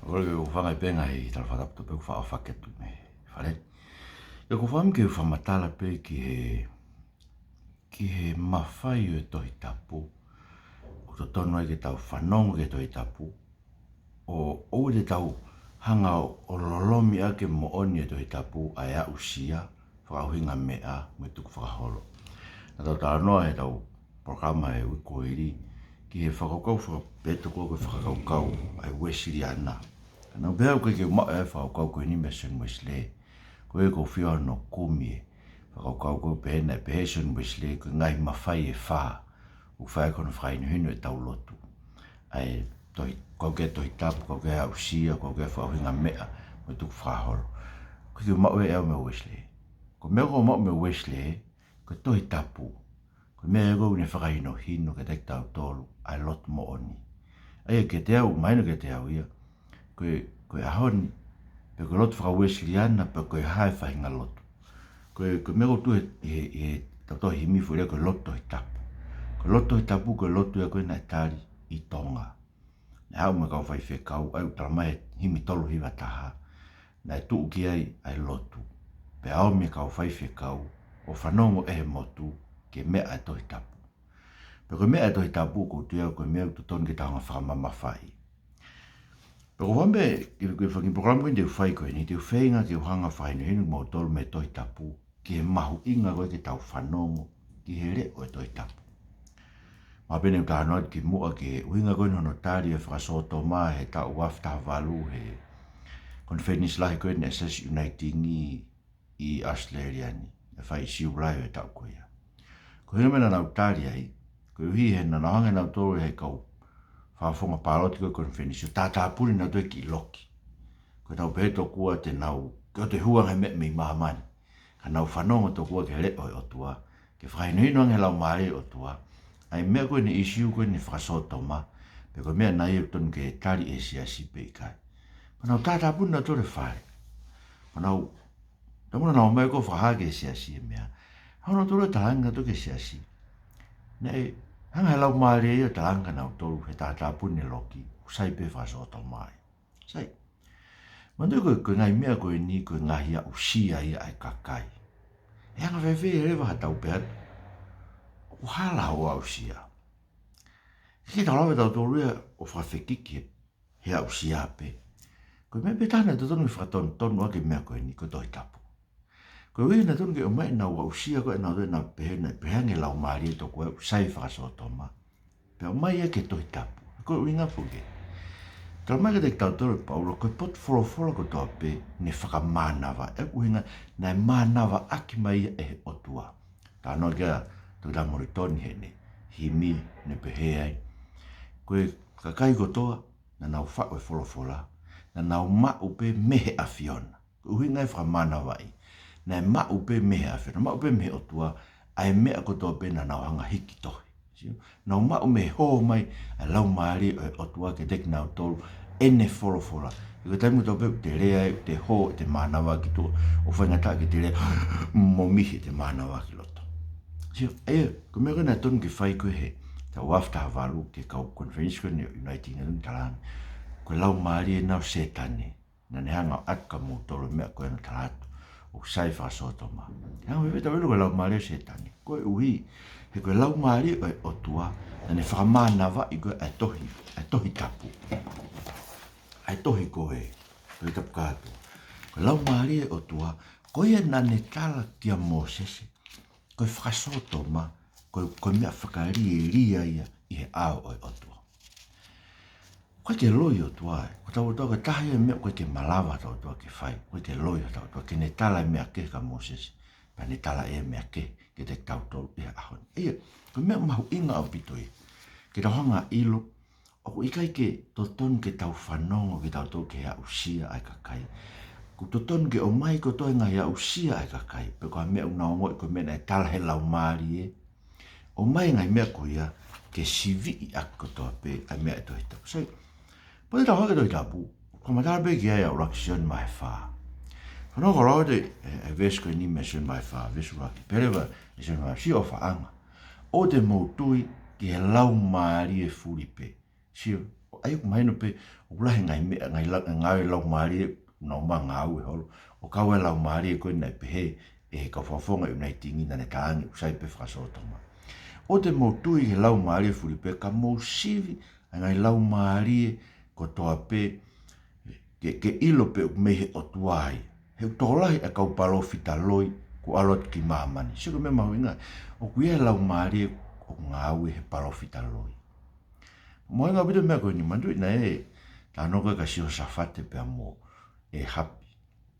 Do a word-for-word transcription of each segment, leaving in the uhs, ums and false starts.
Kole ke u hūfanga pē he ngaahi tala fakatapu pē ʻoku faʻa fakatu mei fale. Ia ʻoku ou fakaʻamu ke u fakamatala pē ki he, ki he mafai ʻo e Tohi Tapu. ʻOku totonu ai ke tau fanongo ki he Tohi Tapu. ʻO, ʻoua te tau hanga ʻo, ʻo lolomi ʻaki e moʻoni ʻo e Tohi Tapu ʻa e aʻusia, fakaʻuhinga meʻa, mo e tukufakaholo. Naʻa tau talanoa heʻetau polokalama he uike kuo hili, ki he fakakaukau faka-, pehē tokua ko e fakakaukau ʻa e Uēsiliana. Ka naʻa ku pehē ʻoku ʻikai ke u maʻu e fakakaukau ko eni meia Sione Uēsilē. Ko ia ʻoku ou fie ʻoange hono kumi e fakakaukau ko ē pehē naʻe pehē ʻe Sione Uēsilē, ko e ngaahi mafai ʻe fā ʻoku fai ʻaki hono fakahinohino ʻetau lotu. ʻA e tohi, kau ki he Tohi Tapu, kau ki he aʻusia, kau ki he fakaʻuhinga meʻa, mo e tukufakaholo. ʻOku ʻikai ke u maʻu ia ʻe au meia Uēsilē. Ko e meʻa ʻoku ou maʻu meia Uēsilē, ko e Tohi Tapu. Ko e meʻa ia ʻoku ne fakahinohino kiate kitautolu ʻa e lotu moʻoni. ʻA ia kiate au, mahino kiate au ia, ko e, ko e ʻaho ni, pe ko e lotu faka-Uēsiliana, pe ko e hā e faʻahinga lotu. Ko e, ko e meʻa ʻoku tuʻu he, he, he tautau himi foʻi lea ko e lotu Tohi Tapu. Ko e lotu Tohi Tapu, ko e lotu ia ko ē naʻe tali ʻi Tonga. Naʻe haʻu mo e kau faifekau, ʻa ia ʻoku talamai he himi tolu hiva taha, naʻe tuʻu ki ai ʻa e lotu. Pea ō mai e kau faifekau ʻo fanongo ʻi he motu ki he meʻa ʻa e Tohi Tapu. Pea ko e meʻa ʻa e Tohi Tapu ʻoku ou tui au ko e meʻa ʻoku totonu ke tau hanga ʻo fakamamafaʻi. Pea ko e fakaʻamu pē, ki he, ki he fanga polokalama ko eni te u fai ko eni, te u feinga ke u hanga ʻo fakahinohino kimoutolu mei he Tohi Tapu, ki he mahuʻinga ko ē ke tau fanongo ki he leʻo ʻo e Tohi Tapu. Mahalo pē naʻa ku talanoa atu kimuʻa ki he ʻuhinga ko ē hono tali e fakasōtoma he taʻu ua afe taha valu he konifelenisi lahi ko ē naʻe Siasi Uniting ʻi, ʻi ʻAositelēlia ni, naʻe fai ʻi Siulai ʻo e taʻu ko ia. Ko e ʻuhinga e meʻa naʻa nau tali ai, koeʻuhi he naʻa nau hanga ʻe nautolu ʻe he kau fakafofonga pāloti ko ē konifelenisi ʻo tātāpuni nautolu e kiʻi loki. Ko ʻenau pehē tokua te nau, ke ʻoua te hū ange ha meʻa mei māmani. Ka nau fanongo tokua ki he leʻo ʻo e ʻOtua, ke fakahinohino ange ʻe he Laumālie ʻo e ʻOtua ʻa e meʻa ko eni, ʻīsiu ko eni fakasōtoma, pe ko e meʻa naʻe totonu ke tali ʻe he siasi pe ʻikai. Pea nau tātāpuni nautolu e fale. Pea nau, taimi naʻa nau ō mai ko ē ʻo fakahā ki he siasi e meʻa, haʻu nautolu ʻo talaange nautolu ki he siasi, naʻe hanga ʻe he Laumālie ia ʻo talaange kia nautolu he tātāpuni e loki, ʻoku sai pē fakasōtoma ai. Sai. Manatuʻi ko e, ko e ngaahi meʻa ko eni, ko e ngaahi aʻusia ia ʻa e kakai. ʻE anga fēfē leva haʻatau pehē atu, ʻoku hala hoʻo aʻusia? ʻIkai ke tau lava ʻe tautolu ia ʻo fakafekiki he, he aʻusia pē. Ko e meʻa pē taha naʻe totonu ke fakatonutonu ʻaki e meʻa ko eni ko e Tohi Tapu. Koeʻuhi naʻe totonu ke ʻomai ʻenau aʻusia ko ē ʻanautolu, naʻe pehē, naʻe pehē ange ʻe he Laumālie tokua ʻoku sai fakasōtoma, pea ʻomai ia ki he Tohi Tapu. Ko e ʻuhinga foki, talamai kiate kitautolu ʻe Paula, ko e potu folofola kotoa pē ne fakamānava, ʻa ia ko e ʻuhinga naʻe mānavaʻaki mai ia ʻe he ʻOtua. Talanoa ki ai ʻa Toketā Molitoni heʻene himi, ne pehē ai, ko e kakai kotoa naʻa nau faʻu e folofola, naʻa nau maʻu pē mei he ʻAfiona. Ko e ʻuhinga e fakamānavaʻi, naʻe maʻu pē mei he ʻAfiona, maʻu pē mei he ʻOtua ʻa e meʻa kotoa pē naʻa nau hanga ʻo hiki tohi. Sio? Nau maʻu mei he hō mai ʻa e Laumālie ʻo e ʻOtua kiate kinautolu ʻene folofola. He ko e taimi kotoa pē ʻoku te lea ai, ʻoku te hō ʻete mānava ki tuʻa, ʻoku faingataʻa ke te lea momohi ʻete mānava ki loto. Sio? ʻA ia, ko e meʻa ko ē naʻe totonu ke fai ko ē he taʻu ua afe taha valu ki he kau konifelenisi ko eni ʻo e Uniting, naʻa nau talaange, ko e laumālie ena ʻo Sētane naʻa ne hanga ʻo ʻatu kia moutolu e meʻa ko ē naʻa tala atu ʻoku sai fakasōtoma. He ʻe anga fēfē ʻetau ʻilo ko e laumālie ʻo Sētane? Koeʻuhi he ko e Laumālie ʻo e ʻOtua naʻa ne fakamānavaʻi ko ē ʻa e Tohi, ʻa e Tohi Tapu, ʻa e tohi ko ē, Tohi Tapu kātoa. Ko e Laumālie ʻo e ʻOtua, ko ia naʻa ne tala kia Mōsese ko e fakasōtoma ko e, ko e meʻa fakalielia ia ʻi he ʻao ʻo e ʻOtua. ʻOku ʻikai ke loi ʻOtua, ʻe. Ko hotau ʻOtua, ko e taha ia e meʻa ʻoku ʻikai ke malava hotau ʻOtua ke fai. ʻOku ʻikai ke loi hotau ʻOtua ke ne tala e meʻa kehe kia Mōsese, pea ne tala e meʻa kehe kiate kitautolu ʻi he ʻaho ni. ʻA ia, ko e meʻa mahuʻinga ʻaupito ia ke tau hanga ʻo ʻilo, ʻoku ʻikai ke totonu ke tau fanongo kitautolu ki he aʻusia ʻa e kakai. ʻOku totonu ke ʻomai kotoa e ngaahi aʻusia ʻa e kakai, pe ko ha meʻa ʻoku nau ongoʻi ko e meʻa naʻe tala ʻe he Laumālie, ʻomai e ngaahi meʻa ko ia ke siviʻi ʻaki kotoa pē ʻa e meʻa ʻi he Tohi Tapu. Sai, pea te tau hake ki he Tohi Tapu, ko e matala pē ki ai ʻa e ʻuluaki Sione vahe fā. Fanongo, ko e lau atu e, e veesi ko eni mei Sione vahe fā, veesi ʻuluaki. Pehē leva ʻe Sione vahe fā, Siʻi ʻofaʻanga, ʻoua te mou tui ki he laumālie fuli pē. Sio, ʻA ia ʻoku mahino pē, ʻoku lahi e ngaahi meʻa, ngaahi la-, ngāue laumālie, nau ma ngāue holo. ʻO kau ai e laumālie ko ē naʻe pehē ʻe he kau fakafofonga ʻi ʻUnaitingi naʻa ne talaange ʻoku sai pē fakasōtoma. ʻOua te mou tui ki he laumālie fulipē, ka mou sivi ʻa e ngaahi laumālie kotoa pē, ke, ke ʻilo pe ʻoku mei he ʻOtua ia. He ʻoku tokolahi e kau palōfita loi kuo ʻalu atu ki māmani. Sio ki he meʻa mahuʻinga, ʻoku ʻi ai e laumālie ʻoku ngāue he palōfita loi. Mahuʻinga ʻaupito e meʻa ko eni, manatuʻi naʻe talanoa ko ē kia Siosafate pea mo ʻĒhapi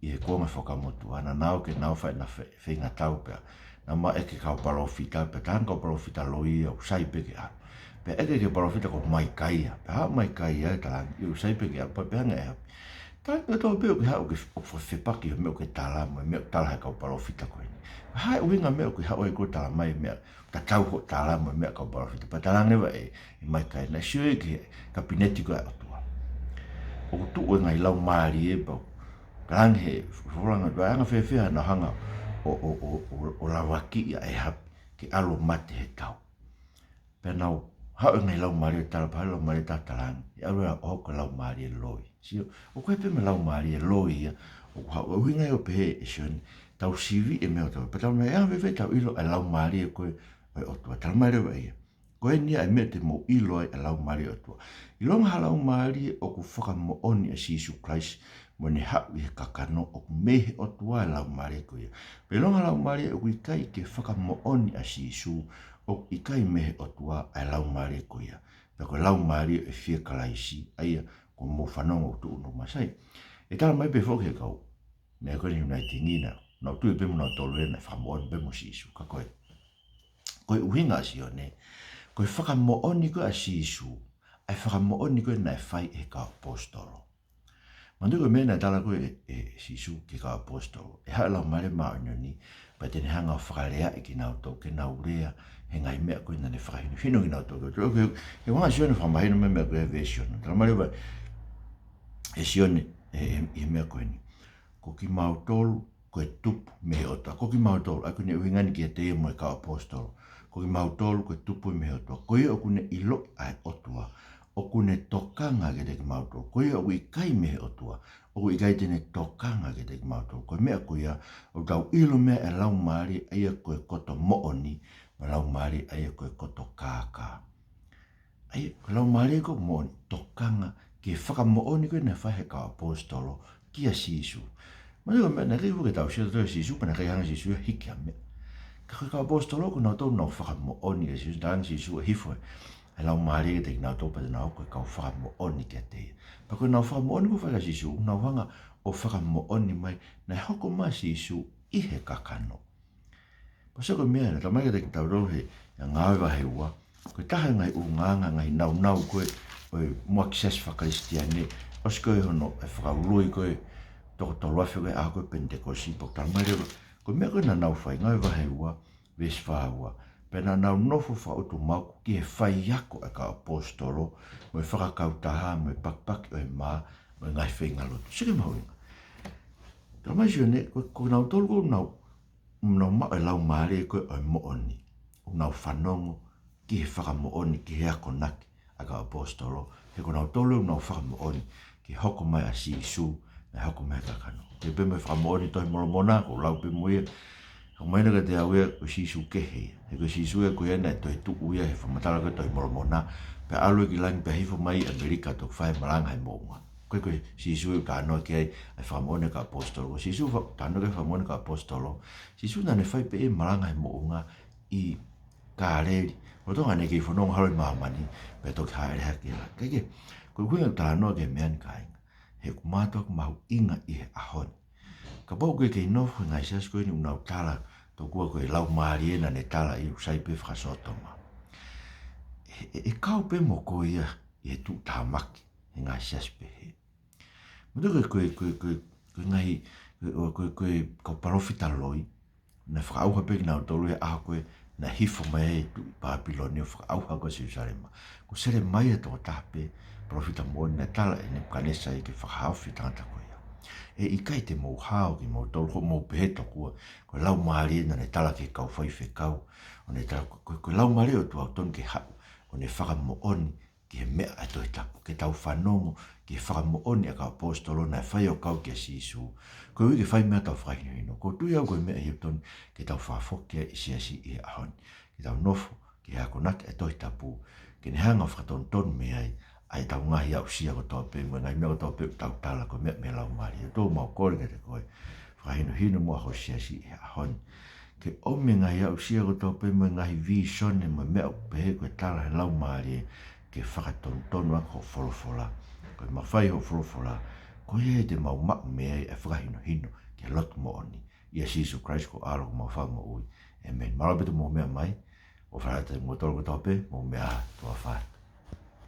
ʻi he kuonga fakamotuʻa, naʻa nau ō ke nau fai ʻenau fe-, feingatau pea naʻa nau ʻeke e kau palōfita, pea talaange e kau palōfita loi ia ʻoku sai pē ke ʻalu. Pea ʻeke ki he palōfita ko Maikaia, pea haʻu Maikaia ʻo talaange ʻoku sai pē ke ʻalu, pea pehē ange ʻe ʻĒhapi, talaange kotoa pē ʻoku ke haʻu ke f-, ʻo fefepaki he meʻa ʻoku ke tala mo e meʻa ʻoku tala ʻe he kau palōfita ko eni. Ko e hā e ʻuhinga e meʻa ʻoku ke haʻu ai koe ʻo tala mai e meʻa tatau hoʻo tala mo e meʻa ʻa e kau palōfita? Pea talaange leva ʻe, ʻe Maikaia naʻe sio ia ki he kapineti ko ē ʻa e ʻOtua. ʻOku tuʻu e ngaahi laumālie pea ʻoku talaange ʻe he folofola, pea anga fēfē haʻanau hanga ʻo, ʻo, ʻo, ʻo, ʻo lavakiʻi ʻa ʻĒhapi ke ʻalu ʻo mate he tau. Pea nau haʻu e ngaahi laumālie ʻo tala, pea haʻu e laumālie ʻo talaange ʻe ʻalu ʻo hoko ko e laumālie loi. Sio, ʻoku ʻi ai pē mo e laumālie loi ia ʻoku haʻu. ʻUhinga ia ʻo pehē ʻe Sione, tau sivi e meʻa ʻoku tau, pea tau meʻa ʻe anga fēfē ʻetau ʻilo e laumālie ko ē ʻo e ʻOtua. Talamai leva ʻe ia, ko eni ia e meʻa te mou ʻilo ai e laumālie ʻo e ʻOtua. ʻIlonga ha laumālie ʻoku fakamoʻoni ʻa Sīsū Kalaisi mo ʻene haʻu ʻi he kakano, ʻoku mei he ʻOtua e laumālie ko ia. Pea ʻilonga ha laumālie ʻoku ʻikai ke fakamoʻoni ʻa Sīsū, ʻoku ʻikai mei he ʻOtua ʻa e laumālie ko ia. Pea ko e laumālie ʻo e fie Kalaisi, ʻa ia ʻoku mou fanongo ʻoku tuʻu ʻo nau masai. ʻE talamai pē foki ʻe he kau meʻa ko eni ʻUnaitingi naʻa nau tui pē mo nautolu ē naʻe fakamoʻoni pē mo Sīsū. Ka ko e, ko e ʻuhinga ʻa Sione, ko e fakamoʻoni ko ē ʻa Sīsū, ʻa e fakamoʻoni ko ē naʻe fai ʻe he kau ʻaposetolo. Manatuʻi ko e meʻa naʻe tala ko ē ʻe, ʻe Sīsū ki he kau ʻaposetolo, ʻe haʻu e Laumālie Māʻoniʻoni, pea te ne hanga ʻo fakaleaʻi kinautolu ke nau lea he ngaahi meʻa ko ē naʻa ne fakahinohino kinautolu. Ko e, ko e, ko e ʻuhinga ʻa Sione ʻo fakamahino mai e meʻa ko ē he veesi ono. Talamai leva ʻe Sione ʻi he, he, he meʻa ko eni, ko kimautolu ko e tupu mei he ʻOtua. Ko kimautolu, ʻa ia ko ʻene ʻuhinga eni kiate ia mo e kau ʻaposetolo. Ko kimautolu ko e tupu mei he ʻOtua. Ko ia ʻoku ne ʻiloʻi ʻa e ʻOtua, ʻoku ne tokanga kiate kimautolu. Ko ia ʻoku ʻikai mei he ʻOtua, ʻoku ʻikai te ne tokanga kiate kimautolu. Ko e meʻa ko ia, ʻoku tau ʻilo mei ai e laumālie, ʻa ia ko e koto moʻoni, mo e laumālie, ʻa ia ko e koto kākā. ʻA ia, ko e laumālie ko ē moʻoni, tokanga ki he fakamoʻoni ko ē naʻe fai ʻe he kau ʻaposetolo kia Sīsū. Manatuʻi ko e meʻa naʻe ʻikai ke tau sio tautolu kia Sīsū, pea naʻe ʻikai hanga ʻe Sīsū ia ʻo hiki ha meʻa. Ka ko e kau ʻaposetolo ko nautolu naʻa nau fakamoʻoni kia Sīsū, talaange ʻe Sīsū ʻe hifo e laumālie kiate kinautolu pea te nau hoko ko e kau fakamoʻoni kiate ia. Pea ko ʻenau fakamoʻoni ko ē naʻe fai kia Sīsū, ʻoku nau hanga ʻo fakamoʻoni mai naʻe hoko mai ʻa Sīsū ʻi he kakano. Pea sio ki he meʻa naʻe talamai kiate kitautolu he, he Ngāue vahe ua, ko e taha e ngaahi ʻulungaanga, ngaahi naunau ko ē ʻo e muʻaki siasi faka-Kalisitiane, ʻosi ko ē hono ʻe fakaului ko ē toko tolu afe ko ē ʻaho ko ē Penitekosi, pea ʻoku talamai leva, ko e meʻa ko ē naʻa nau fai, Ngāue vahe ua, veesi fā ua. Pea naʻa nau nofo fakaʻutumauku ki he faiako ʻa e kau ʻaposetolo, mo e fakakautaha, mo e pakipaki ʻo e mā, mo e ngaahi feinga lotu. Sio ki he mahuʻinga. Talamai ʻe Sione, ko, ko kinautolu ko ē naʻa nau, nau maʻu e laumālie ko ē ʻo e moʻoni, ʻoku nau fanongo ki he fakamoʻoni, ki he akonaki ʻa e kau ʻaposetolo, he ko kinautolu ʻoku nau fakamoʻoni ki he hoko mai ʻa Sīsū, naʻe hoko mai he kakano. Pea pehē mo e fakamoʻoni Tohi Molomona, ʻoku ou lau pē mo ia, ʻoku mahino kiate au ia ko Sīsū kehe ia. He ko Sīsū ia ko ia naʻe toetuʻu ia he fakamatala ko ē Tohi Molomona, pea ʻalu ia ki langi pea hifo mai ʻi ʻAmelika ʻo toki fai e malanga he moʻunga. Ko e, ko Sīsū ia ʻoku talanoa ki ai ʻa e fakamoʻoni ʻa e kau ʻaposetolo. Ko Sīsū fa-, talanoa ki ai e fakamoʻoni ʻa e kau ʻaposetolo, Sīsū naʻa ne fai pē e malanga he moʻunga ʻi Kāleli. ʻO tokanga naʻe kei fononga holo ʻi māmani, pea toki hāʻele hake ia. Kae kehe, ko e ʻuhinga ʻeku talanoa ki he meʻa ni kāinga, he ʻoku mātuʻaki mahuʻinga ʻi he ʻaho ni. Kapau ʻoku ke kei nofo he ngaahi siasi ko eni ʻoku nau tala tokua ko e laumālie naʻa ne tala ʻoku sai pē fakasōtoma, ʻe, ʻe, ʻe kau pē mo koe ia ʻi he tuʻutāmaki he ngaahi siasi pehē. Manatuʻi ko e, ko e, ko e, ko e, ko e ngaahi, ko e, ko e, ko e kau palōfita loi, naʻe fakaʻauha pē kinautolu he ʻaho ko ē naʻe hifo mai ai e tuʻi Pāpilone ʻo fakaʻauha ko ē ʻa Selūsalema. Ko Selemaia tokotaha pē palōfita moʻoni naʻe tala ʻe Nepukanesa ia ke fakahaofi e tangata ko ia. ʻE ʻikai te mou hao kimoutolu, ʻoku mou pehē tokua ko e laumālie naʻa ne tala ki he kau faifekau, ʻo ne tala ko, ko, ko e laumālie ʻo e ʻOtua ʻoku totonu ke haʻu ʻo ne fakamoʻoni ki he meʻa ʻa e Tohi Tapu, ke tau fanongo ki he fakamoʻoni ʻa e kau ʻaposetolo naʻe fai ʻo kau kia Sīsū. Koeʻuhi ke fai meʻa tau fakahinohino. Ko e tui au ko e meʻa ʻi he tonu ke tau fakafoki ai e siasi ʻi he ʻaho ni. Ke tau nofo ki he akonaki ʻa e Tohi Tapu, ke ne hanga ʻo fakatonutonu mei ai ʻa ʻetau ngaahi aʻusia kotoa pē, mo e ngaahi meʻa kotoa pē ʻoku tau tala ko e meʻa mei he Laumālie. ʻOku mau kole kiate koe, fakahinohino muʻa ho siasi ʻi he ʻaho ni. Ke ʻomi e ngaahi aʻusia kotoa pē mo e ngaahi vīsone mo e meʻa ʻoku pehē ko e tala he Laumālie, ke fakatonutonu ʻaki hoʻo folofola. Ko e mafai hoʻo folofola, ko ia te mau maʻu mei ai e fakahinohino ki he lotu moʻoni. ʻIa Sīsū Kalaisi ko ho ʻAlo ko homau Fakamoʻui. ʻĒmeni. Mālō ʻaupito hoʻomou meʻa mai. ʻOfa atu kiate kimoutolu kotoa pē, mou meʻa ā, tuʻa ʻofa atu.